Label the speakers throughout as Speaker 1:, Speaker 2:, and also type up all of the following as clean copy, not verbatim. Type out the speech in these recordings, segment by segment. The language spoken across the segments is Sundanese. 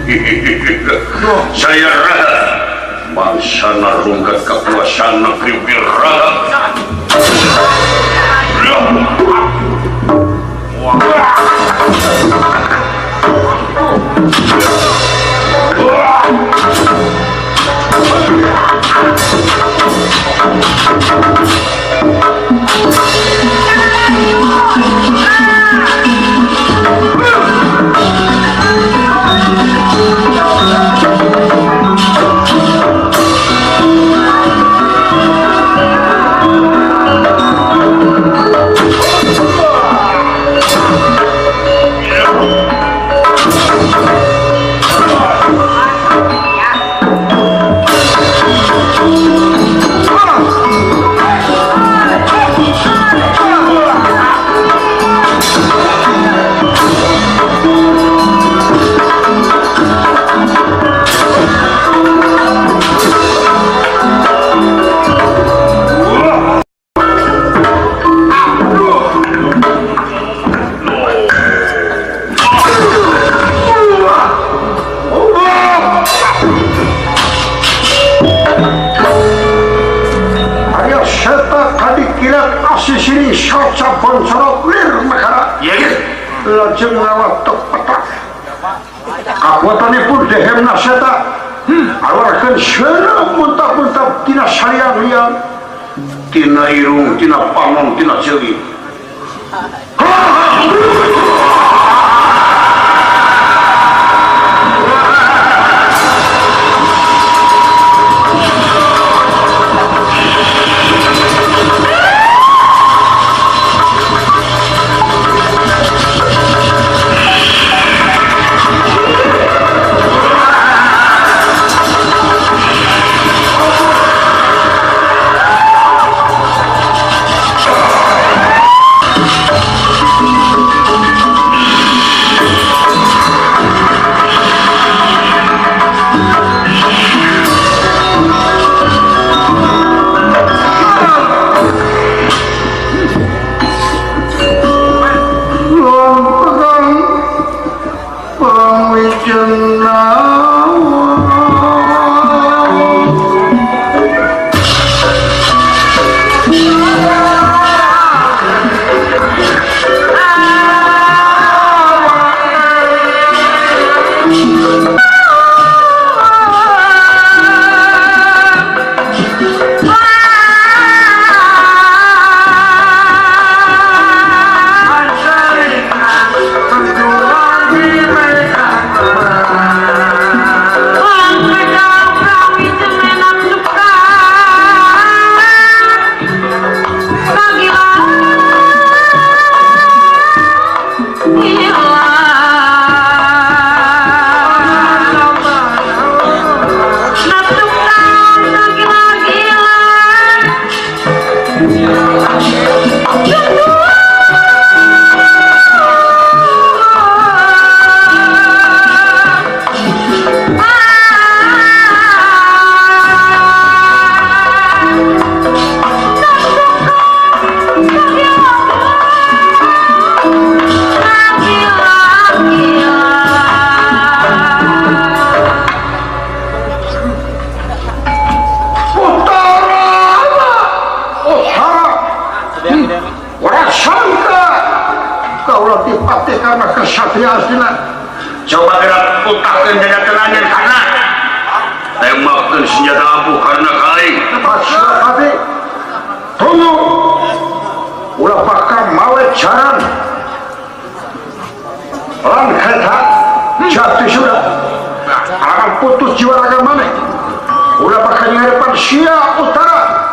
Speaker 1: Saya raha mangsana rungkat kakuasaan negeri Wirraha.
Speaker 2: Kakuatanipun dehem naseta awarkeun seuneu muntah-muntah tina salian-lian
Speaker 1: tina irung tina pamong tina ceuli. Coba gerak utakkeun dada telanjang karena tembakkeun senjata ampuh karena kali.
Speaker 2: Pati tunggu ulah bakal mawe jaran lan kereta jatuh sudah akan putus jiwa raga maneh ulah bakal ngarepan sia utara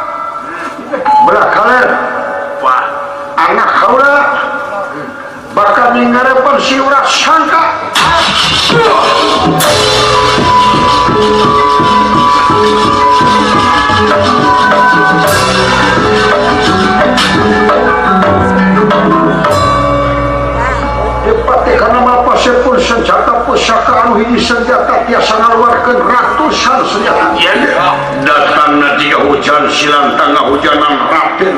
Speaker 2: belah kaler anak kaula bakal ngarepan si ulah sangka. Dipati kana mapasepun senjata pusaka anu hiji senjata tiasa ngaluarkeun ratusan senjata.
Speaker 1: Datangna tiga hujan silang tangga hujanan rapi.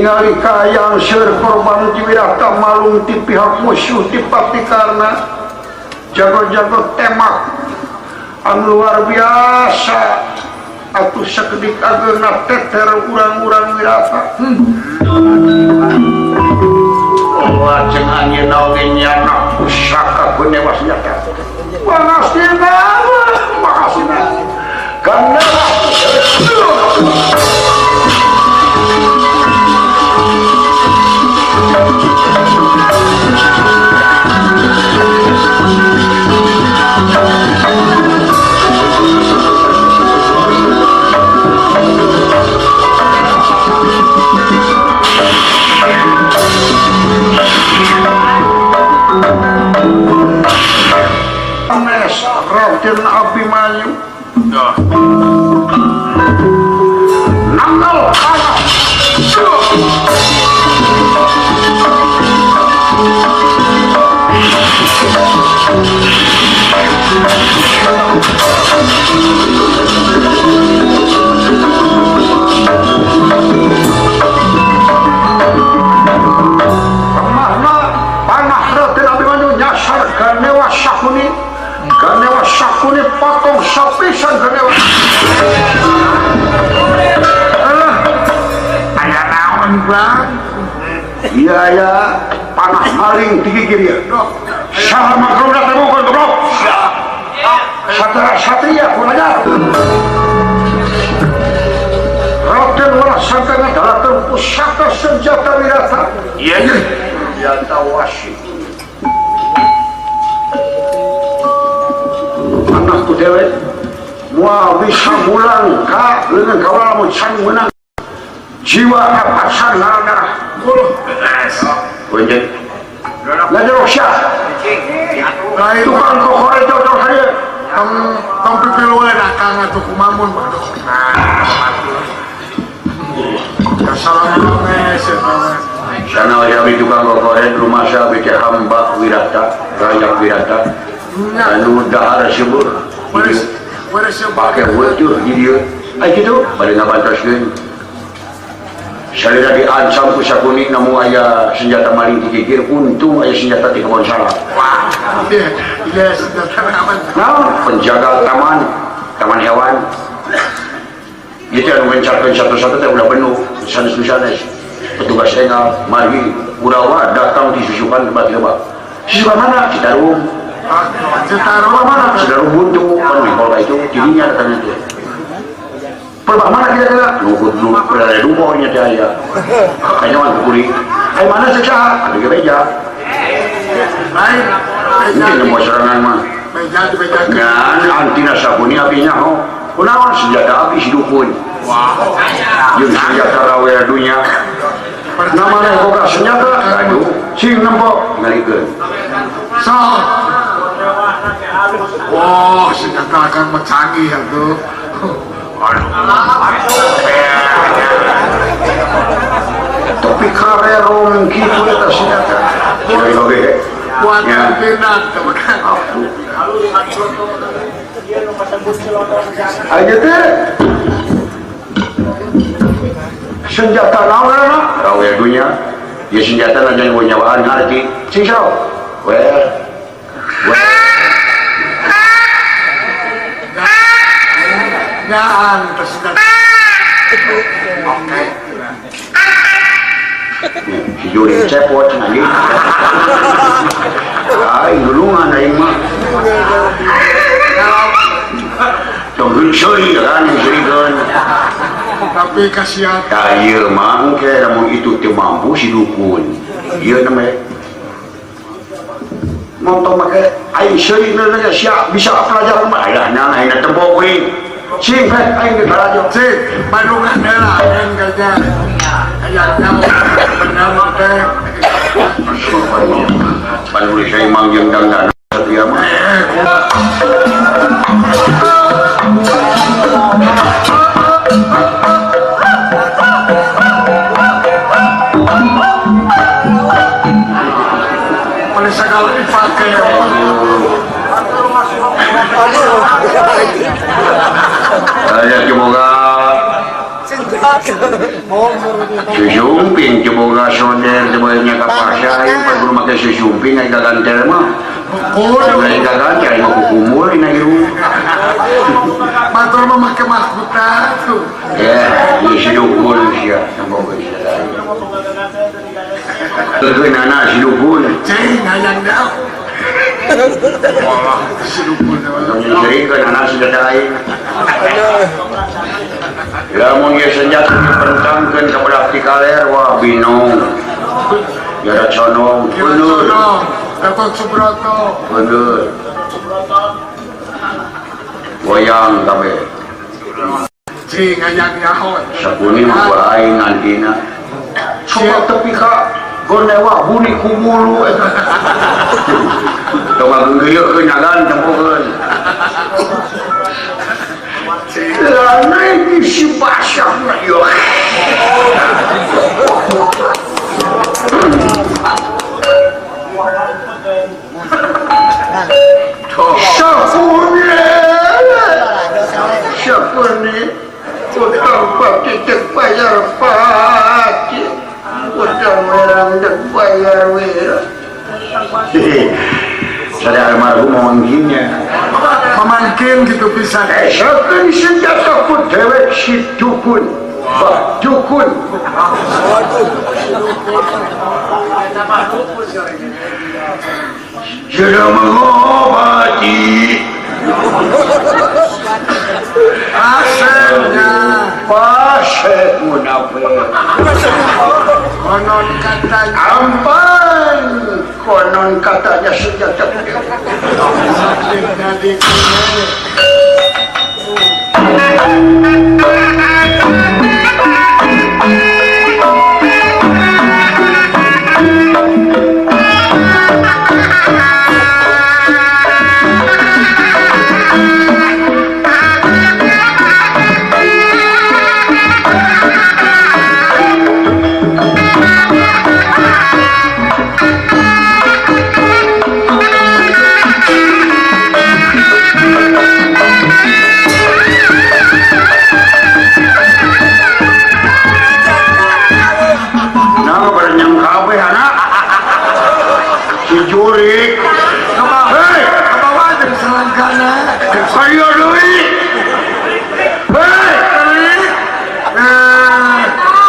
Speaker 2: Ningali kaayaan seueur korban ti Wirata malung ti pihak musuh ti Patikarna. Jago-jago temak anu luar biasa atuh sakedik ageungna teter urang-urang Wirata. Lajeng anjeunna oge nyanak pusaka Ganewa senjata. Pangastina, makasina. Ganewa. Raden Abimanyu nanggal panah. Kemana panah Raden Abimanyu nyasar Ganewa Sakuni. Ganewa Sakuni potong sapisan Ganewa. Alah, aya naon Bang? Iya ya, panah maling digigir ya. Saha makrona temukan goblok. Satria satria kurang ajar. Raden Wara Santana dalakeun pusaka senjata Wirata.
Speaker 1: Iya iya.
Speaker 2: Senjata wasi. Anakku dewek moal bisa mulang ka leungeun kaula mun can meunang jiwa kapasan darah.
Speaker 1: Punten.
Speaker 2: Ngajerok sia.
Speaker 3: Lain
Speaker 2: tukang kokore cocok saja.
Speaker 3: Tong tong pipilueun akang atuh kumamun mah. Nah,
Speaker 1: sana abdi tukang kokore rumah saya abdi teh hamba Wirata, rakyat Wirata. Anu dahar sebur. Pake weutuh di dieu. Ai kitu bade ngabantoskeun. Salira diancam ku Sakuni namu aya senjata maling digigir, untung aya senjata ti kebon salak.
Speaker 3: Wah, iya senjata aman.
Speaker 1: Naon penjaga taman, taman hewan. Ieu teh anu ngencarkeun satu-satu teh ulah penuh, sanes-sanes. Petugas engal, margi, Kurawa datang di susukan tempat lebak. Susukan mana? Citarum.
Speaker 3: Citarum
Speaker 1: mana? Citarum buntu, kan kalau itu jadinya datangnya teh. Perbah mana kira-kira? Nukut nukut berada rumahnya teh aya. Kayaknya mah kukuri. Ai mana secah? Ada gereja.
Speaker 3: Lain.
Speaker 1: Mungkin nemu serangan mah.
Speaker 3: Beja beja.
Speaker 1: Ngan antina Sakuni apinya ho. Kunaon senjata api si dukun.
Speaker 3: Wah.
Speaker 1: Jeung senjata rawe dunya.
Speaker 2: Namanya boga senjata,
Speaker 1: aduh,
Speaker 2: sing nempo
Speaker 1: ngalikeun.
Speaker 3: So. Wah, senjata akang mah canggih atuh.
Speaker 2: Tapi karerong kitu eta senjata.
Speaker 3: Buat pindah teh
Speaker 2: Aja teh senjata naon
Speaker 1: rawe dunya. Ya senjata na jangan nyawaan ngarti.
Speaker 2: Sing sao?
Speaker 1: Well.
Speaker 3: Nyaan terus. Oke.
Speaker 1: Si Juri cepot anjing. Aing gulungan aing mah. Tong heuseui kan heuseurikeun.
Speaker 3: Tapi kasihan.
Speaker 1: Tah ieu mah engke lamun itu teu mampu si dukun. Ieu namanya
Speaker 2: montong make aing seuri neuneuh sia bisa pelajaran mah.
Speaker 1: Alah nang aing tembok kuring.
Speaker 2: Sing pek aing ge barajo.
Speaker 3: Sing Bandungan heula aing kerja. Ayahnya benar teh.
Speaker 1: Panulis saya mang jeung dangdan satria mah.
Speaker 3: Paling segala dipakai.
Speaker 1: Aya semoga Susumping teu boga soder teu boga nya ka pasar aing pan kudu make susumping ai gagantel mah. Aing gagantel aing mah kukumul dina hirup.
Speaker 3: Batur mah make mahkota tuh.
Speaker 1: Ya, ieu si dukun sia nempo geus aing. Keunana si dukun.
Speaker 3: Cing hayang dah. Walah si dukun.
Speaker 1: Nyerikeun anak senjata aing. Lamun ieu senjata dipentangkeun ka belah ti kaler wah binong. Jara condong bener.
Speaker 3: Gatot Subroto.
Speaker 1: Bener. Goyang kabeh.
Speaker 3: Cing hayang nyaho.
Speaker 1: Sakuni mah ku aing ngantina.
Speaker 2: Coba tepi ka gonewa buni ku bulu eta.
Speaker 1: Tong ngageunggeuyeukeun nyagan tempokeun.
Speaker 2: Lanai si basah yo. Sakune, utang pati dek bayar pati, utang merang dek bayar wira.
Speaker 1: Saya almarhum memangkinnya.
Speaker 3: Memangkin gitu bisa.
Speaker 2: Esakeun senjata ku dewek si dukun. Bah dukun.
Speaker 1: Sudah mengobati.
Speaker 3: Asalnya
Speaker 2: pasek munafik.
Speaker 3: Konon katanya
Speaker 2: ampan. Konon katanya senjata.
Speaker 1: Jurik, hei,
Speaker 3: kebawa dari selangkana,
Speaker 1: ayo duit, hei,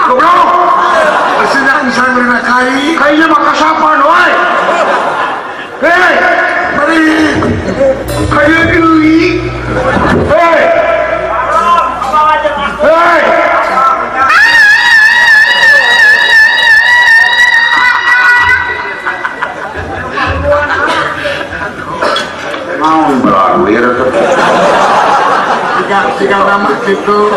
Speaker 1: goblok,
Speaker 3: sedang sambil nakai,
Speaker 1: kayaknya maka sapan, woi, hei,
Speaker 3: mari,
Speaker 1: ayo duit, hei, hei. Mau berakhir
Speaker 3: tiga nama gitu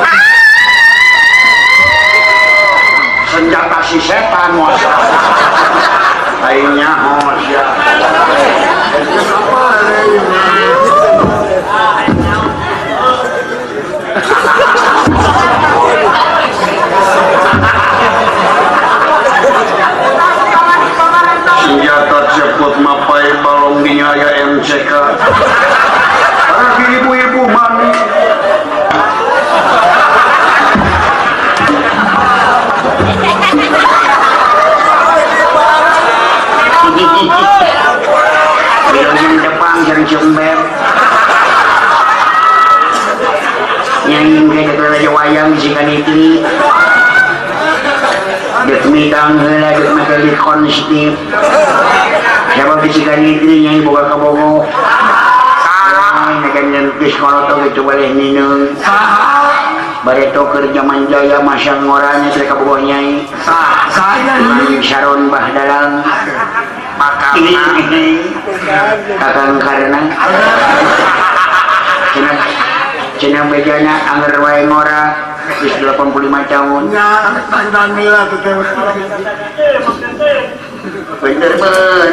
Speaker 1: senjata si setan masa lainnya oh siap senjata cepot mapai balong dinyaya MCK lagi ibu-ibu mami yang depan jari jember nyanyi kayak raja wayang jika nitri dek midang heula dek make di konstip siapa bisikan nitri nyanyi boga kabogo geus koloto gitu boleh ninung bareto keur jaman jaya masang ngoranya teh kabogoh nyai Saron Bah Dalang Kakang Karna cenah bejana anger wae ngora geus 85 tahun
Speaker 3: nya tandang heula teh
Speaker 1: bener bener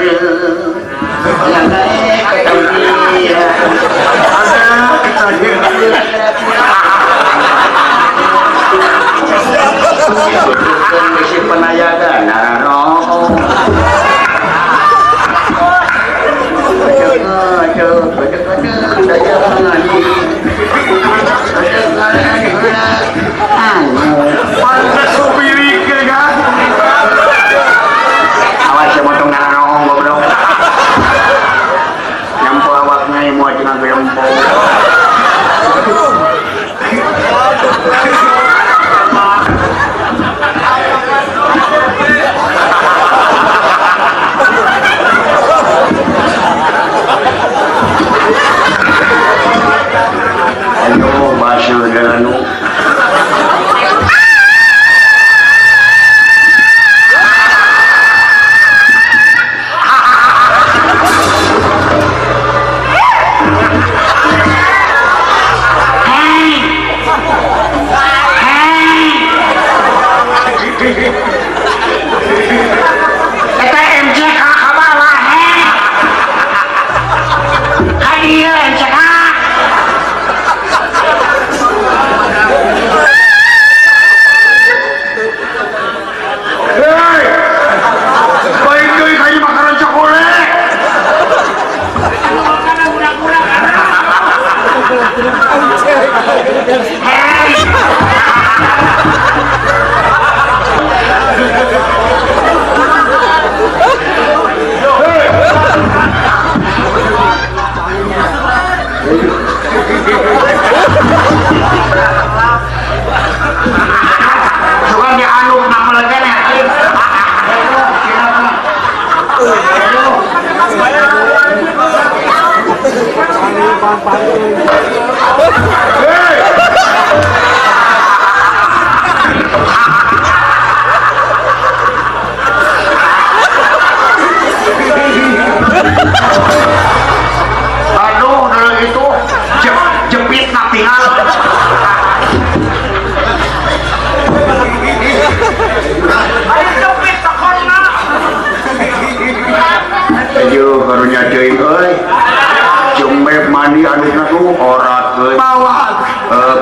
Speaker 1: Aduh, dulu itu jepit nak tinggal.
Speaker 4: Ayo jepit takona.
Speaker 1: Ayo karunya teuing euy. Jembe mandi anuna tuh orat euy.
Speaker 3: Bawa.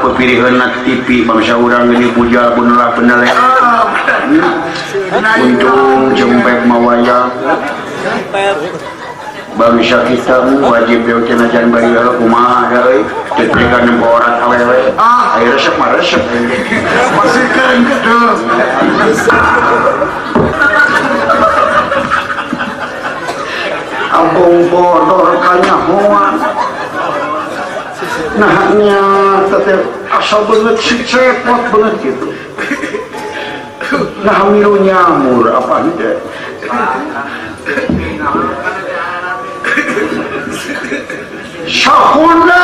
Speaker 1: Pepilihanna TV bangsa urang geuning pujal benelah beneleh. Untung jembek mawayang. Bangsa kita wajib deui cenah jan bari kumaha da euy teu tega nempo orat awewe. Aya resep mah resep.
Speaker 3: Pasikeun kitu.
Speaker 2: Ampung bodor kanyahoan. Nah nya teh asal beungeut si cepot beungeut kitu. Nah milu nyamur apa henteu. Syahuna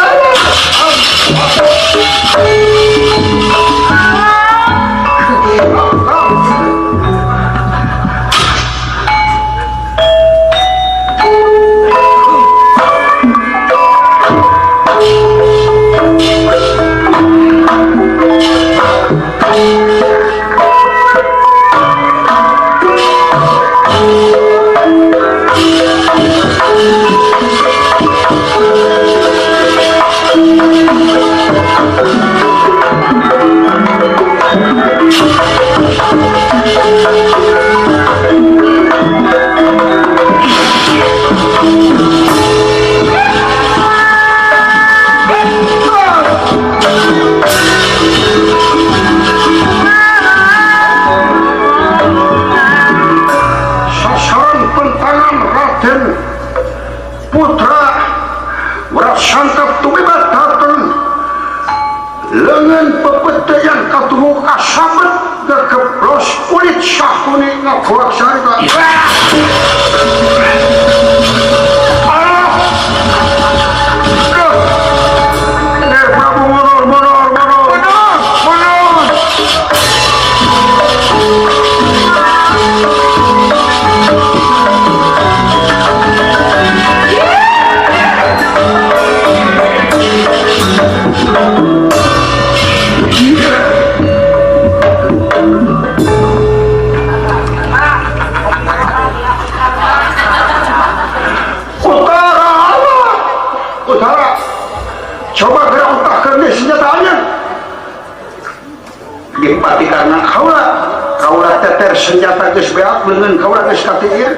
Speaker 2: senjata geus beak leungeun kaula geus katieu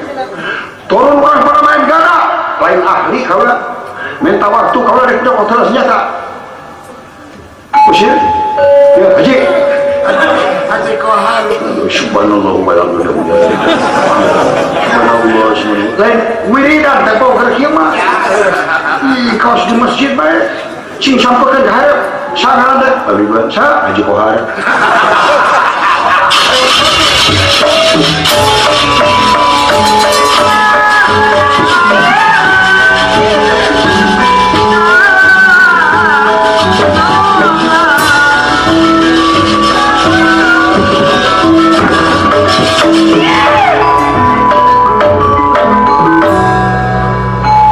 Speaker 2: turunkan para main gada lain ahli kaula minta waktu kaula rek nyokot senjata usir ya haji
Speaker 3: haji kohar
Speaker 1: subhanallah walhamdulillah subhanallah
Speaker 2: lain wiridan teh boker kieu mah ih kaos di masjid bae cing sampekeun hareup saha teh
Speaker 1: abdi mah
Speaker 2: sa
Speaker 1: haji kohar.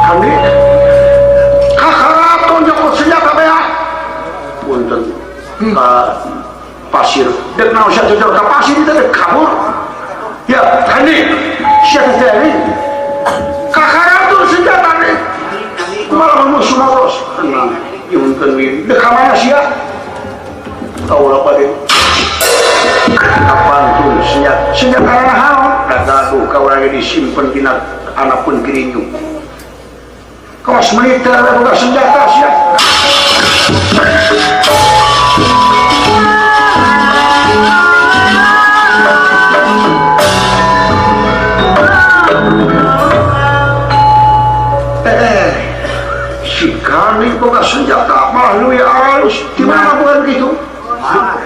Speaker 2: Kami kakaraton nyokot senjata beak punten pasir dek naon sia jujur ka pasir itu dek kabur ya kandi sia teh kakaraton senjata nih kumaha musuh mauros tenang nyuhunkeun wiri dek ka mana sia kaula bade kapantun senjata senjata naon gaduh kaula ge disimpen dina anapun kirinyu kawas militer boga senjata sia. Si kami boga senjata malah lu ya halus di mana bukan begitu? Hah?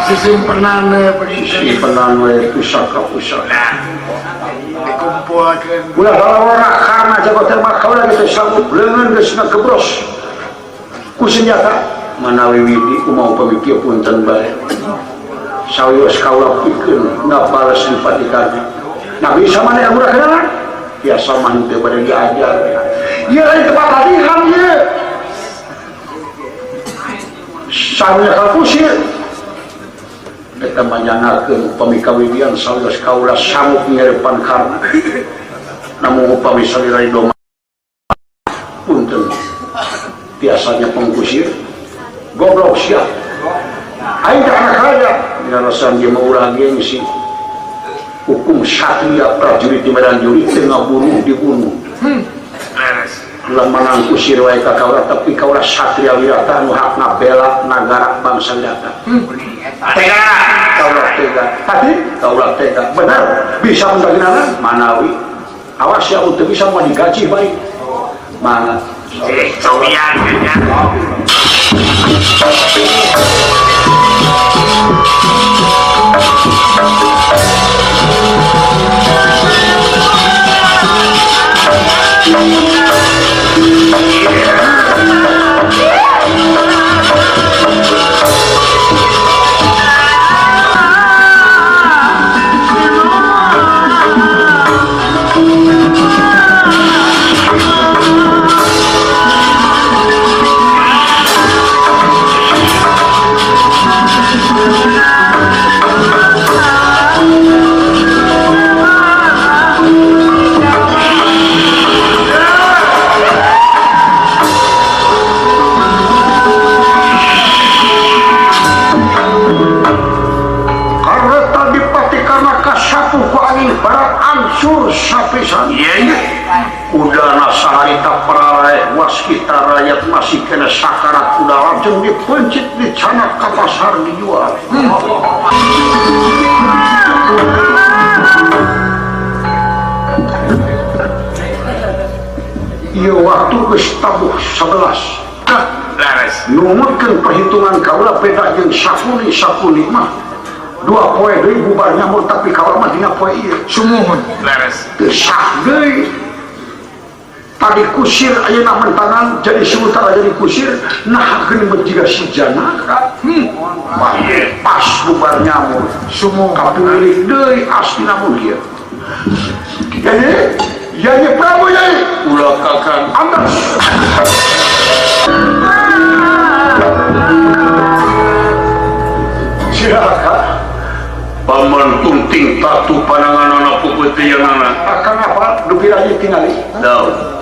Speaker 3: Sisimpenan
Speaker 2: sisimpenan we pusaka pusaka
Speaker 3: dikumpulkeun
Speaker 2: ulah balawara karena jago tembak kaula gitu sanggup leungeun geus ngagebros ku senjata manawi widi kumaha upami kieu punten bae sawios kaula pikeun ngabales di Patikarna nah bisa mana yang urang kenalan biasa mah teu bade diajar ieu lain tempat latihan ieu sarnya ka kusir eta manyangakeun upami kawidian sawios kaula sanggup nyarepan Karna namun upami salira doma punten biasanya pengkusir goblok siap aing teh anak raja dina dia mau urang gengsi hukum satria prajurit di medan juri teu ngabunuh dibunuh ulah menang kusir wae ka kaula tapi kaula satria wirata nu hakna bela nagara bangsa wirata tega kaula tega tadi kaula tega benar bisa mentaginana manawi awas ya untuk bisa mau digaji baik mana
Speaker 4: cobian ya.
Speaker 2: Waskita rakyat masih kena sakarat kuda langsung dipencit dicanak ke pasar dijual. Iya waktu geus tabuh 11. Numutkeun perhitungan kaula beda jeung sapuni sapuni mah dua poe deui bubar nyamur tapi kaula mah dina poe ieu.
Speaker 3: Sumuhun. Leres.
Speaker 2: Teu sah deui. Tadi kusir ayeuna mentangan jadi sultan jadi kusir nah geuning berjiga si Janaka pas bubar nyamur semua kapulih deui asli namun ieu jadi Yai Prabu Yai
Speaker 1: ulah kakang
Speaker 2: antas silakan
Speaker 1: paman tunting tatu pananganana pupeuteunana
Speaker 2: akang apa dupi aja tingali
Speaker 1: daun.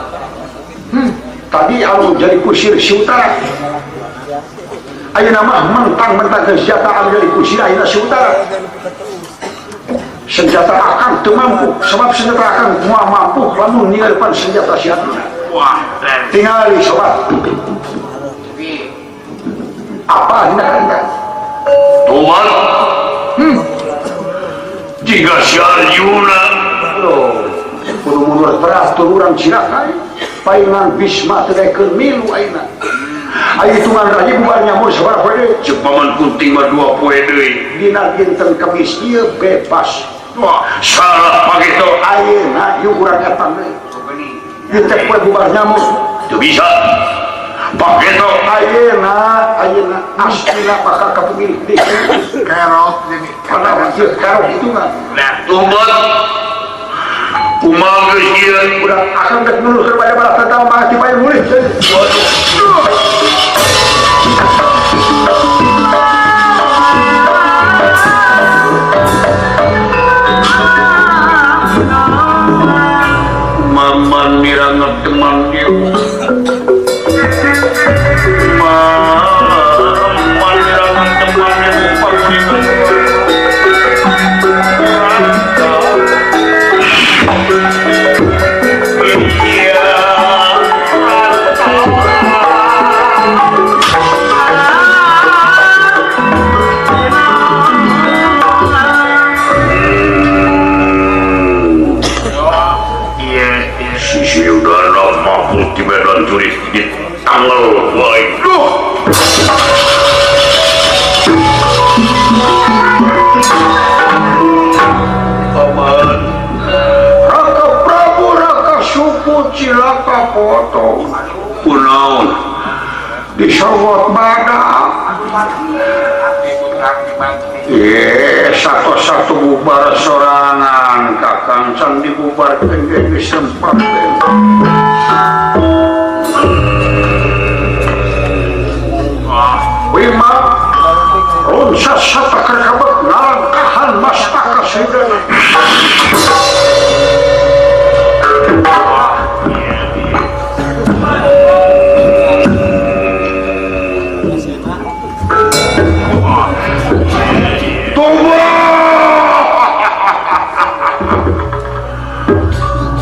Speaker 2: Tadi anu jadi kusir si utara ayeuna mah mentang-mentang senjata anu jadi kusir ayeuna si utara senjata akang teu mampu sebab senjata akang moal mampu lamun ninggalkeun senjata si Arjuna.
Speaker 4: Wah,
Speaker 2: tingali sobat apa dina karita
Speaker 1: tobat jika si Arjuna
Speaker 2: loh kudu mundur teratur urang cilaka paingan Bisma teu daekeun milu ayeuna. Aya hitungan raji bubar nyamur sabaraha poe deui?
Speaker 1: Ceuk paman kunting mah 2 poe deui.
Speaker 2: Dina dinten Kamis ieu bebas.
Speaker 1: Wah, salah pageto.
Speaker 2: Ayeuna yuk urang datang deui. Ieu teh poe bubar nyamur.
Speaker 1: Teu bisa. Pageto
Speaker 2: ayeuna ayeuna aslina bakal kapemilih deui.
Speaker 3: Kerok jadi.
Speaker 2: Karena ieu kerok hitungan.
Speaker 1: Nah, tumbet kumaha geus ieu
Speaker 2: urang akan dek nuluh kepada balas tentang mah dibayar mulih.
Speaker 1: Waduh. Maman miranget teman ieu. Maman miranget teman ieu pakulitan. Di medan juris di tanggal wae. Duh. Paman.
Speaker 2: Raka Prabu Raka Suku cilaka kapotong.
Speaker 1: Kunaon?
Speaker 2: Disogok badak. Satu-satu bubar sorangan kakang can dibubarkeun ge geus sempat. Wima runsas satakar kabet nalangkahan mastaka sidana.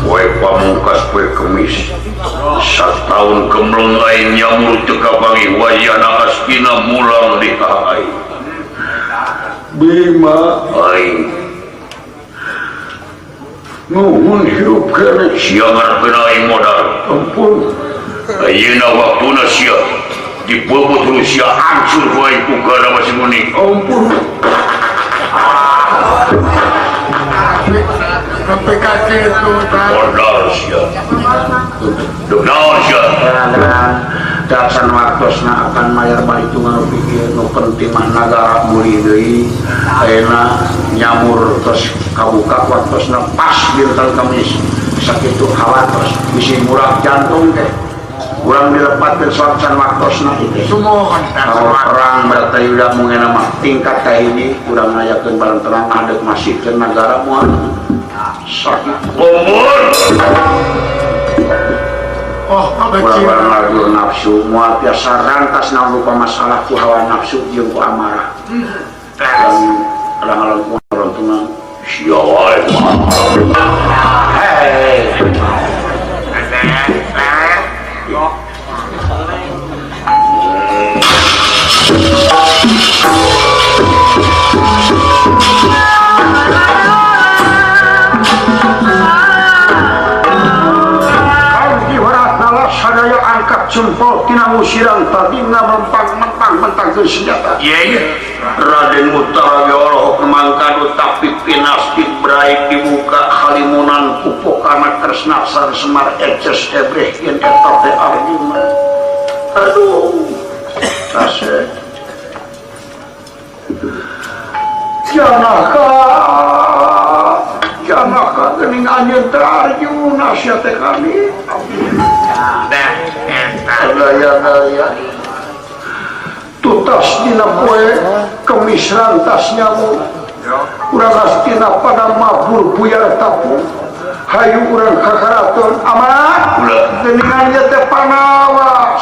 Speaker 1: Poe pamungkas poe kemis satahun kemleng aing nyamur teu kapanggih wayana astina mulang di aing.
Speaker 2: Bima
Speaker 1: aing
Speaker 2: nuhun hirup keneh
Speaker 1: sia ngarepkeun aing modal.
Speaker 2: Ampun.
Speaker 1: Ayeuna waktuna sia dibobot sia hancur ku aing ku kana masih muni.
Speaker 2: Ampun.
Speaker 1: Modal sia. Naon sia?
Speaker 2: Dasan waktosna akan mayar balitungan nu pikir nu penting mah nagara mulih deui. Ayeuna nyamur tos kabuka waktosna pas dinten Kamis. Sakitu hawatos bisi murah jantung teh. Urang dilepatkeun sawacan waktosna ieu.
Speaker 3: Sumuhun
Speaker 2: perang Bratayuda mungena mah tingkat ka hiji urang ngayakeun barang terang adek masihkeun nagara moal sakit.
Speaker 1: Kumpul.
Speaker 3: Oh,
Speaker 2: urang lagi nafsu moal tiasa rantas naon rupa masalah ku hawa nafsu jeung ku amarah. Alang-alang ku urang tenang.
Speaker 1: Sia wae mah.
Speaker 2: Hei. Sadaya angkat jempol tina musiran tadi mentang-mentang ke senjata.
Speaker 1: Iya, Raden Utara ge olohok mangkadu tapi pinasti braik dibuka halimunan pupokana Kresna Sang Semar Eces Ebreh yen eta teh Arjuna. Aduh, kasih. Janaka, janaka geuning anjeun teh Arjuna sia teh kami. Gaya-gaya tutas dina poe kemis rantas nyamu urang astina pada mabur buyar tapu hayu urang ka karaton amanah geuningan ieu teh panawa.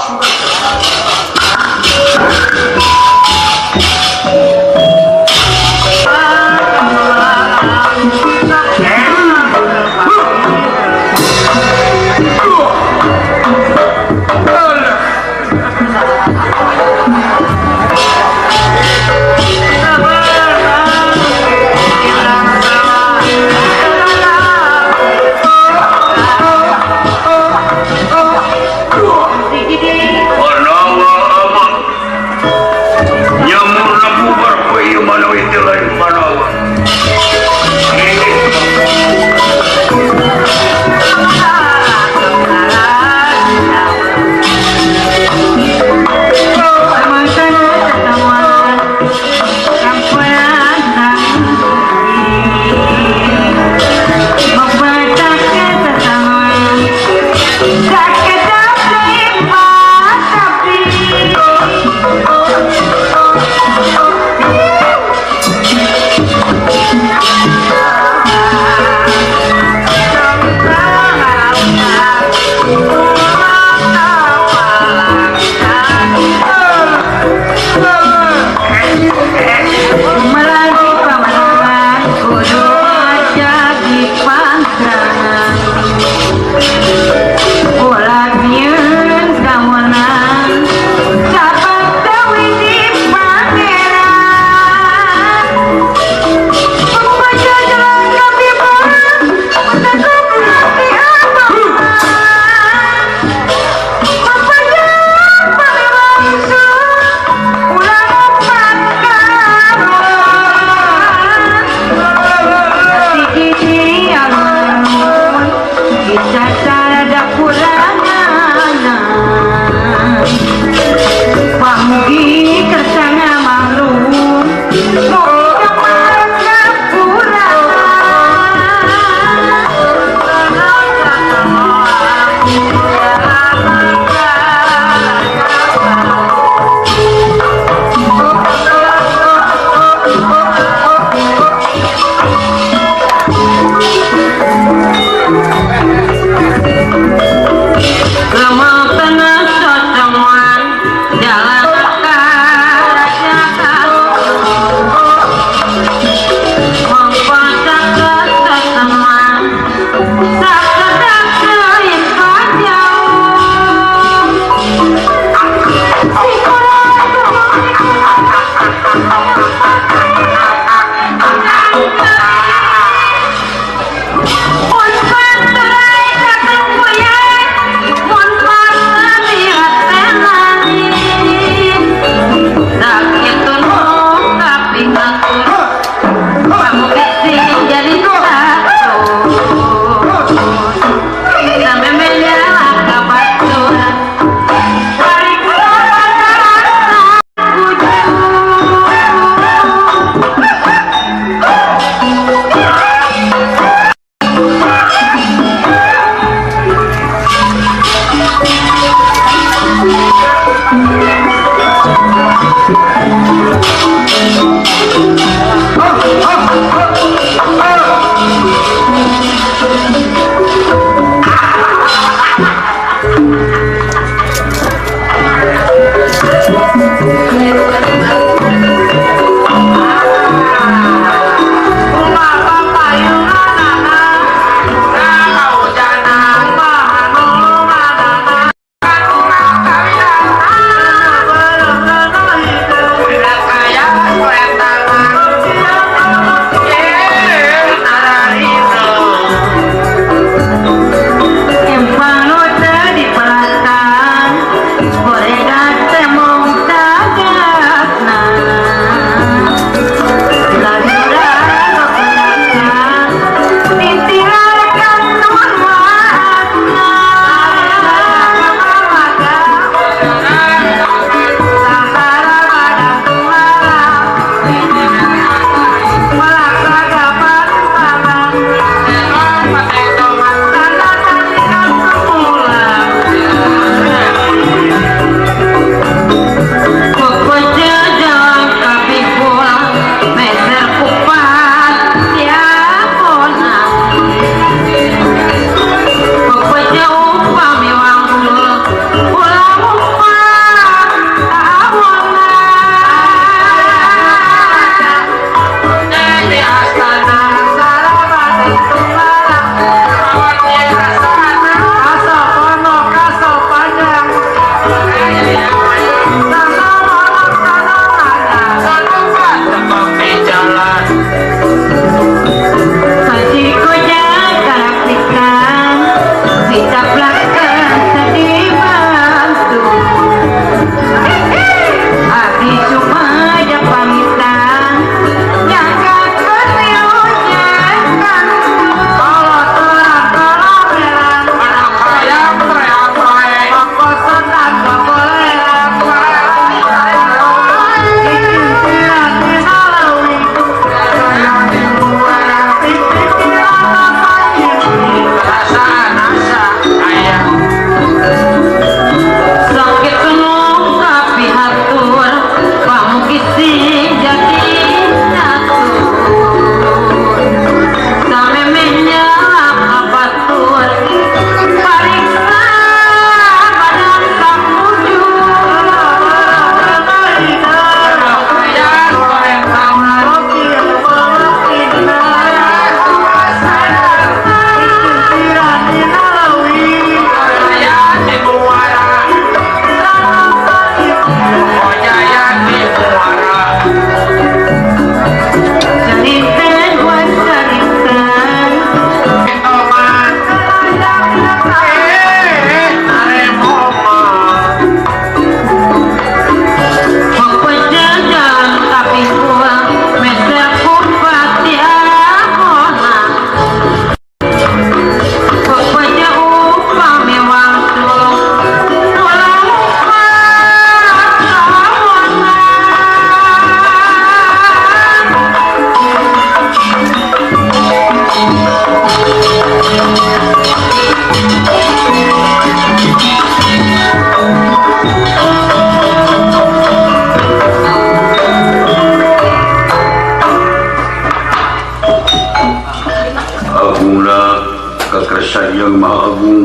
Speaker 1: Yang Maha Agung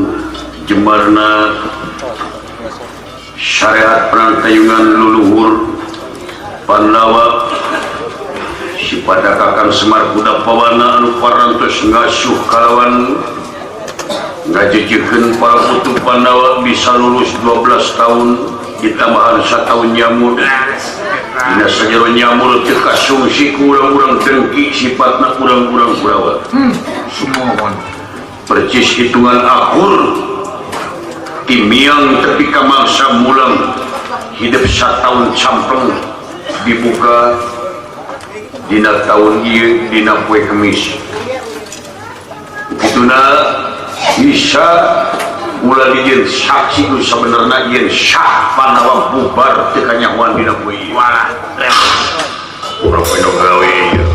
Speaker 1: jembarna syariat perantayungan luluhur Pandawa sipada Kakang Semar Budak Pawana anu parantos ngasuh kalawan ngajejeukeun para putu Pandawa bisa lulus 12 tahun ditambahan 1 tahun nyamur dina sajero nyamur teu kasungsi ku urang-urang dengki sifatna urang-urang Kurawa.
Speaker 3: Sumohon
Speaker 1: percis hitungan akur timiang tepi ka mangsa mulang hidup satahun campleng dibuka dina tahun ieu dina poe Kemis kituna bisa ulah dijieun saksi nu sabenerna yen sah Pandawa bubar teu kanyahoan dina poe ieu.
Speaker 4: Walah
Speaker 1: urang poe nu gawe ieu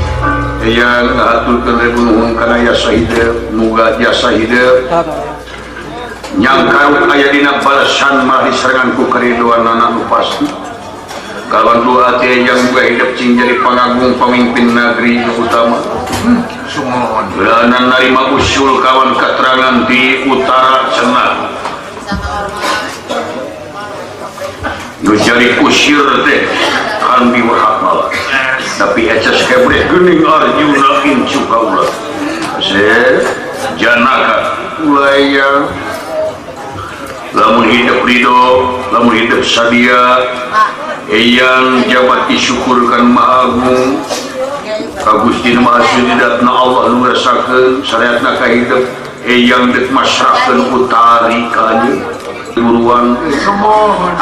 Speaker 1: yang ngahaturkeun ribu nuhun kana jasa hideung muga jasa hideung Nyangka aya dina balasan malah diserangan ku karidoanana nu pasti. Kawan dua hati yang juga hidup cing jadi pangagung pemimpin negeri utama.
Speaker 3: Sumuhun.
Speaker 1: Lanan narima usul kawan keterangan di utara cenah. Nu jadi kusir teh kan diwerhak malah. Tapi eces kebreh geuning Arjuna incu kaula. Se Janaka ulaya lamun hidup ridho, lamun hidup sadia, eyang jabat disyukurkan Maha Agung, ka Gusti Maha Suci datna Allah nu ngeresakeun syariatna ka hidup, eyang deuk masrahkeun utari ka anjeun buruan.
Speaker 3: Sumuhun.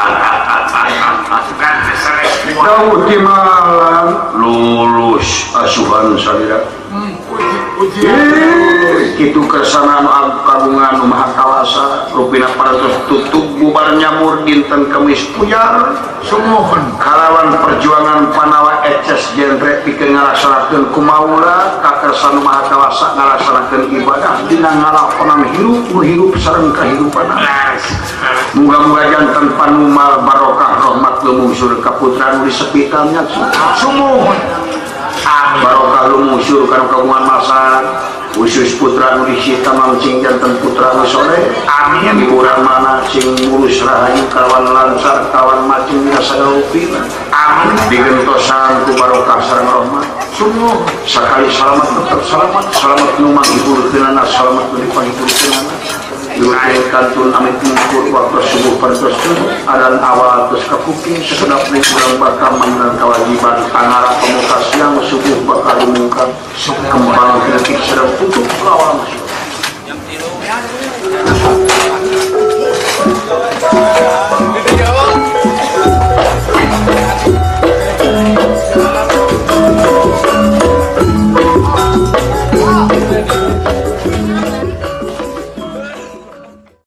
Speaker 2: Dawuh di malam
Speaker 1: lulus asuhan salira. Kitu kersana nu kagungan nu Maha Kawasa rupina parantos tutup bubar nyamur dinten Kemis puyar.
Speaker 3: Sumuhun.
Speaker 1: Kalawan perjuangan Panawa eces genre pikeun ngalaksanakeun kumaula kakersa nu Maha Kawasa ngalaksanakeun ibadah dina ngalakonan hirup nu hirup sareng kahirupanna. Muga-muga janten panumal barokah rahmat lumungsur ka putra nu disepitan nya.
Speaker 3: Sumuhun.
Speaker 1: Barokah lumungsur kana kagungan masa khusus putra nu disita mancing janten putra nu soleh.
Speaker 3: Amin.
Speaker 1: Hiburan mana sing ngurus rahayu kawan lancar kawan macing dina sagala rupina.
Speaker 3: Amin.
Speaker 1: Digentosan ku barokah sareng rahmat.
Speaker 3: Sumuhun.
Speaker 1: Sakali selamat tetap selamat, selamat nu manghiburkeunana, selamat nu dipanghibur-keunana. Diutin kantun amit mungkur waktu subuh parantos adan awal terus kapuping sekedap urang bakal mandan kewajiban pangara pemuka siang subuh bakal dimungkar kembang kritik sedang tutup lawang.